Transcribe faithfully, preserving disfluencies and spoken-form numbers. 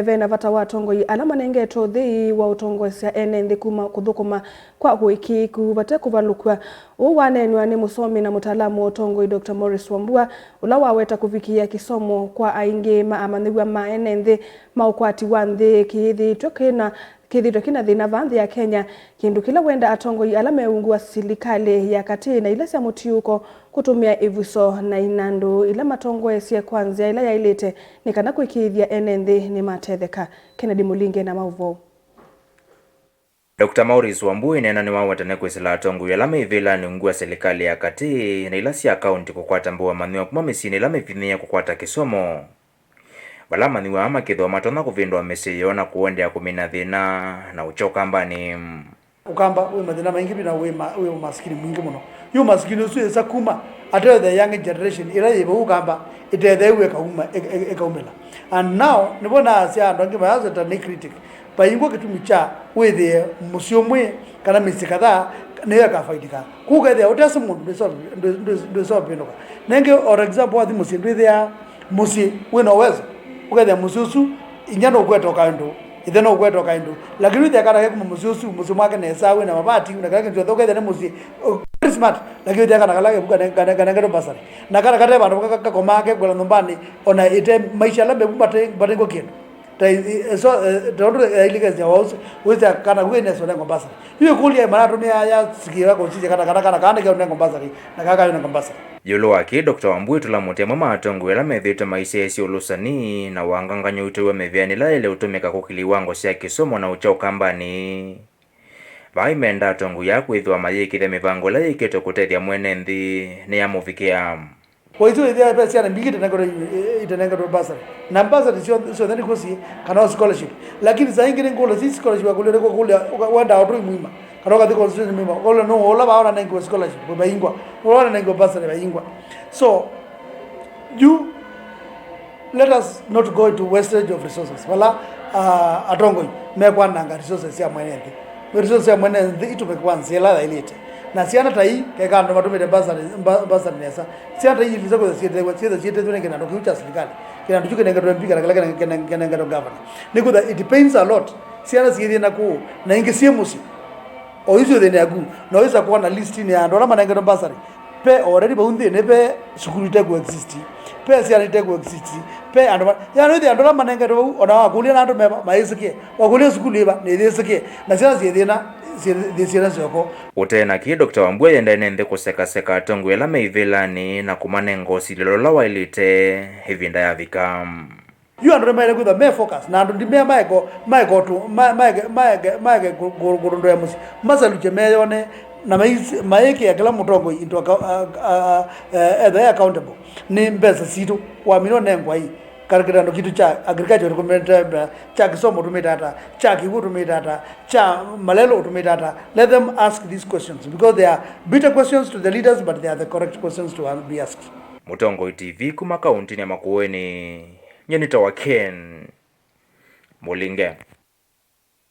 Ve na vata wa atongoi ala manengetwe ũthei wa ũtongoesya ene nthĩ kuma kũthũkũma kwa ũĩkĩĩku vate kũvalũkw'a. Ũu waneenwa nĩ mũsomi na mũtaalamu wa ũtongoi, Doctor Maurice Wambua, ũla waweta kũvikĩĩa kĩsomo kwa aingĩ ma amanyĩw'a ma ene nthĩ ma ũkwati wa nthĩ kĩyĩthĩĩtwe kĩna kĩthĩtwe kĩna thĩna vaa nthĩ ya Kenya, kĩndũ kĩla wenda atongoi ala meungu wa silikalĩ ya katĩ na ila sya mũtiũko kũtũmĩa ĩvuso na inandũ ila matongoesye kwa nzĩa ĩla yaĩlĩte nĩ kana kũĩkĩĩthya ene nthĩ nĩmatetheka. Kennedy Mũlinge na maũvoo. Doctor Maurice Wambua ĩneena nĩwawetane kwĩsĩla atongoi ala me ivĩlanĩ ungu wa silikalĩ ya katĩ na ila sya kaunti kũkwata mbau amanyĩw'a kuma mĩsyĩnĩ ĩla mĩvinyĩĩe kũkwata kĩsomo. Vala amanyĩw'a aa makĩthĩwa matonya kũvĩndũa mĩsyĩ yoo na kũendeea kũmina thĩna na ũkya ũkambanĩ. Ũkamba wĩ mathĩna maingĩ vyũ na wĩ ma-, wĩ ũmasikini mwingĩ mũno. Yu ũmasikini ũsu ĩsa kuma, ate the young generation ĩla yĩ vau ũkamba ĩtetheew'e ĩkauma, ĩ-, ĩ-, ĩkaumĩla. And now, nĩvo naasya andũ angĩ mayaseta nĩ critic. Vaingwa kĩtumi kya wĩthĩe mũsyĩ ũmwe kana mĩsyĩ kadhaa nĩyo ĩkafaidika. Kũu ũkethĩa ũtesĩ mũndũ ndwĩsa-, ndwĩ-, ndwĩ-, ndwĩsa ũvĩndũka. Nengĩ, or example, wathi mũsyĩ ndwĩthĩaa mũsyĩ wĩ na ũwezo, ũkethĩa mũsyĩ ũsu inyia nũkweta o kaĩndũ, ĩthe nũkweta o kaĩndũ, lakini wĩthĩa kana ke kuma mũsyĩ ũsu, mũsyĩ mwake nesa, wĩ na mavati na kĩla kĩndũ kyonthe, ũkethĩa nĩ mũsyĩ, uh, very smart, lakini wĩthĩa kana kala kevu kane-, kane-, kanengetwe bursary, na kana kate vandũ ka-, ka-, kakomaa kekwela nyũmbanĩ, ona ĩte maisha ala mevu mate-, matengwa kĩndũ. Ta i-, i-, so, eh, ta ũndũ yailĩkesya wa ũsu, wĩsya kana kwĩ nesa ũnengwa bursary. Yu ĩkũlya ĩ maratũmĩa yasikĩĩwa kũsisya kana, kana, kana, kana nĩkeũnengwa bursary, na kana kaũnengwa bursary. Ĩũlũ wa kĩĩ, Doctor Wambua ĩtũla mũtĩ amwe ma atongoi ala methĩĩtwe maisyaĩĩsye ũlũsani na wangangany'o ũitew'a mĩvĩanĩ ĩla yaĩle ũtũmĩka kũkĩlya iwango sya kĩsomo na ũkya ũkambanĩ. Vaa ĩmenda atongoi aa kwĩthĩwa mayĩkĩĩthya mĩvango ĩla yĩkĩtwe kũtethya mwene nthĩ nĩyamũvikĩa. Kwa isu ithia ve syana mbingĩ itenengetwe, itenengetwe bursary. Na bursary syo-, syonthe nĩkw'o si kana o scholarship. Lakini saa ingĩ nĩ ngũlyo si scholarship ya kũlya, nĩ kũlya, ũka-, wenda o tũi mwima. Kana ũkathi constituency mwima. Ũkũlya nũ ũla vaa wananengiwe scholarship, vaingwa. Ũla wananengiwe bursary, vaingwa. So, you, let us not go into wastage of resources. Vala, ah, atongoi mekwananga resources sya mwene nthĩ. Resources sya mwene nthĩ itũmĩke kwa nzĩa ĩla yaĩlĩte. Na syana ta ii, keka andũ matũmĩte bursary, mba-, bursary nesa. Syana ta ii ilisa kwĩtha syĩtethw'a, syĩtha syĩtethw'a nĩ kĩnandũ kĩu kya silikalĩ. Kĩnandũ kĩu kĩnengetwe M P kana kĩla kĩne-, kĩne-, kĩnengetwe governor. Nĩkwĩtha it pains a lot. Syana syĩthĩna kũũ, na ingĩ syĩ mũsyĩ. O isu thĩna yaku, na wĩsa kuona list-inĩ ya andũ ala manengetwe bursary. Ve already vau nthĩnĩ, ve sukulu ite ku exist, ve syana ite ku exist, ve andũ ma-, yani, wĩthĩa andũ ala manengetwe vau, ona wakũlya na andũ meva, maĩsĩkĩe. Wakũlya sukulu ĩva, nĩyĩsĩkĩe. Na syana syĩ thĩna, syĩ, syĩ syana syoko. Ũtee na kĩĩ, Doctor Wambua yenda ene nthĩ kũsekaseka atongoi ala me ivĩlanĩ na kũmanenga ũsilĩlo ũla waĩlĩte ĩvinda yavika. Yu andũ nĩmaĩle kwĩthwa me focus, na andũ ndimea maeko, maeko tu, ma-, maeke, maeke, maeke kũ-, kũ-, kũrũndũĩa mũsyĩ. Masalukye meyone, na maĩs-, maĩkĩa kĩla mũtongoi into account, a, a, a, eh, ethe accountable. Nĩ mbesa sitũ, wamina ũnengwa ii. Kana kĩtando kitũ kya agriculture tũkũmĩte ata, kya kĩsomo ũtũmĩte ata, kya kĩw'ũ ũtũmĩte ata, kya malelũ ũtũmĩte ata. Let them ask these questions, because they are bitter questions to the leaders, but they are the correct questions to be asked. Mũtongoi T V kuma kauntinĩ ya Makueni, nyie nĩtawa Ken Mũlinge.